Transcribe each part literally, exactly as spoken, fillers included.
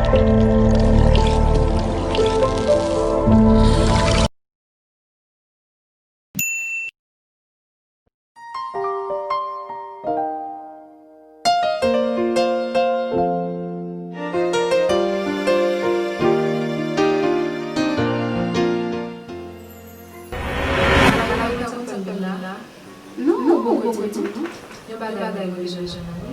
Non, non, poko di non. Yon bagay mwen bezwen jwenn nan wi.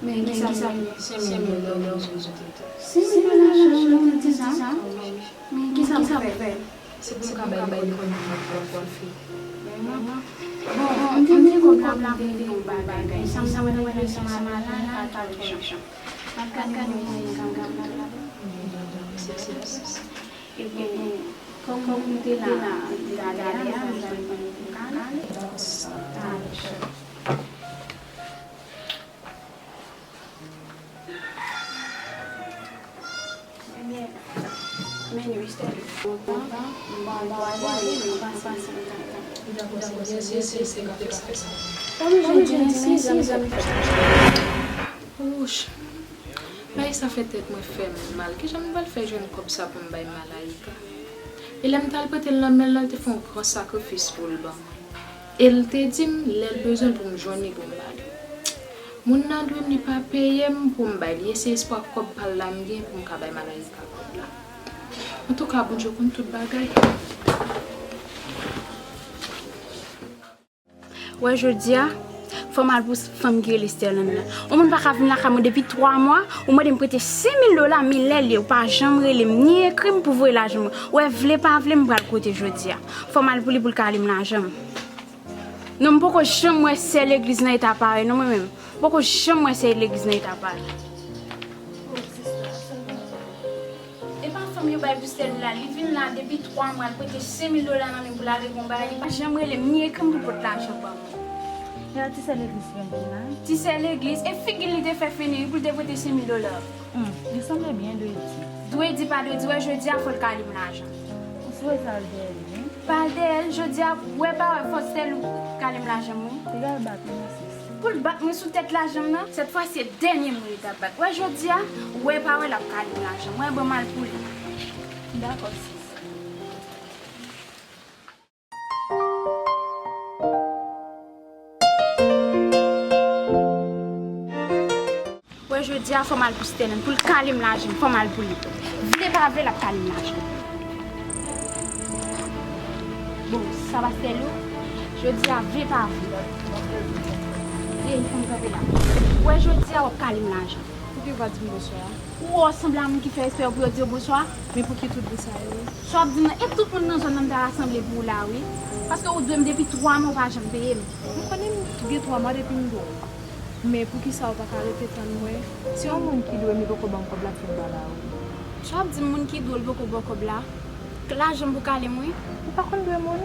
Men kisa l ye? Senk mil dola mwen bezwen jwenn. Senk mil dola, cheri, mwen te di sa. Men kisa pou fè? Se pou m ka bay, bay li konnen m ap fè. Bon, m te gen kòb la pou m te yon bagay. Sa m ta wè nan relasyon sa malad la, pa twò jan. M ap gade mwen menm, m ap gade mwen. Ebyen, kòm, kòm m te la, m te la, m te la, m te la, m te la. Ebyen, men wi, Stèl. Bon, bon, bon, bon, bon, bon, bon, bon, bon, bon. Ou pa bezwen di mèsi, zanmi, zanmi. Wouch. Bagay sa fè tèt mwen fè m mal. Kijan m pral fè jwenn kòb sa pou m bay Malaika? E lè m t al prete l nan men l lan, l te fè yon gran sakrifis pou l ban mwen. E l te di m, lè l bezwen l pou m jwenn li pou m ba li. Moun nan dwe m, li pa peye m pou m bay li. E se espwa kòb pa l la m gen pou m ka bay Malaika kòb la. Antouka, Bondye konn tout bagay. Wè, jodi a, fò m al pou fanm ki rele Sterlande lan. Yon moun pa ka vin lakay mwen depi twa mwa, ou mande m prete senk mil dola, men lè l ye, ou pa janm rele m, ni ekri m pou voye lajan mwen. Wè, vle pa vle, m pral kote jodi a. Fò m al pou li pou l ka ale m lajan m. Non, m poko janm wè sè legliz nan eta parèy, non, mwen menm. M poko janm wè sè legliz nan eta parèy. E pa fanm yo bay pou Stèl la, li vin la depi twa mwa, l prete senk mil dola nan men m pou l ale gon bagay, li pa janm rele m, ni ekri m pou l pot lajan ban mwen. E a ti sè legliz lan ki la? Ti sè legliz, e figi l li te fè fennen wi pou l te prete senk mil dola. Hmm, li sanble byen dwe di. Dwe di pa dwe di, wè jodi a fò l ka li m lajan. Ou sipoze al dèyè li, wi. Pa al dèyè l, jodi a, wè pa wè fò Stèl ou ka li m lajan m wi. Li ka bat mwen sis. Pou l bat mwen sou tèt lajan m nan, sèt fwa se dènye moun li t ap bat. Wè jodi a, wè pa wè l ap ka li m lajan. Wè ban m al pou li. Dakò, sis. Wè jodi a fò m al pou Sterlande, pou l ka li m lajan, fò m al pou li. Vle pa vle, l ap ka li m lajan. Bon, sa pa Stèl ou? Jodi a vle pa vle. Ey, fò m kanpe la. Wè jodi a w ap ka li m lajan. Pouki w pa di m bonswa? Ou wè w sanble a moun ki fè espè pou yo di yo bonswa? Men pouki tout bri sa yo? Sa w ap di m nan, e tout moun nan zòn nan m ta rasanble pou ou la wi. Paske ou dwe m depi twa mwa ou pa janm peye m. M konnen m gen twa mwa depi m dwe w. Men poukisa ou pa ka rete tann mwen? Se yon moun ki dwe m li poko ban m kòb la pou m ba la wi. Sa w ap di m moun ki dwe w li poko ba w kòb la? Lajan m pou kale m wi. Ou pa konn dwe moun?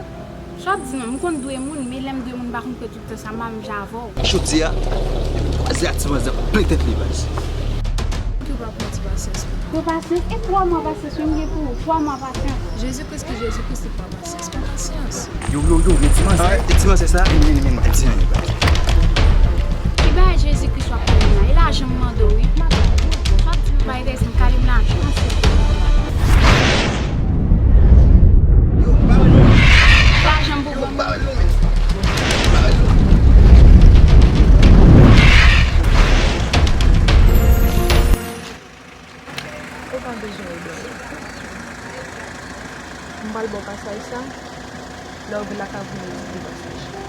Sa w ap di non, m konn dwe moun, men lè m dwe moun m pa konn pè tout tan sa, m pa menm jan avè w. Jodi a, depi m kwaze ak ti manzè, m plen tèt li baz. Ki w pa pran ti pasyans pou mwen? Pran pasyans? E twa mwa pasyans wi m gen pou ou, twa mwa pasyans. Jezi Kris ki Jezi Kris, li pran pasyans, pran pasyans. Yo, yo, yo, men ti manzè. Ah, ti manzè sa? Vini, vini, vini. Ti manzè. Ki bagay Jezi Kris w ap pale la? E lajan m mande w wi. M ap ba w. Sa w ap di m pa enterese m, kale m lajan. Lajan m pou ban mwen. Ou pa bezwen rele. M pral ba w pasaj sa. Lè w vin lakay pou mwen, di m pasaj.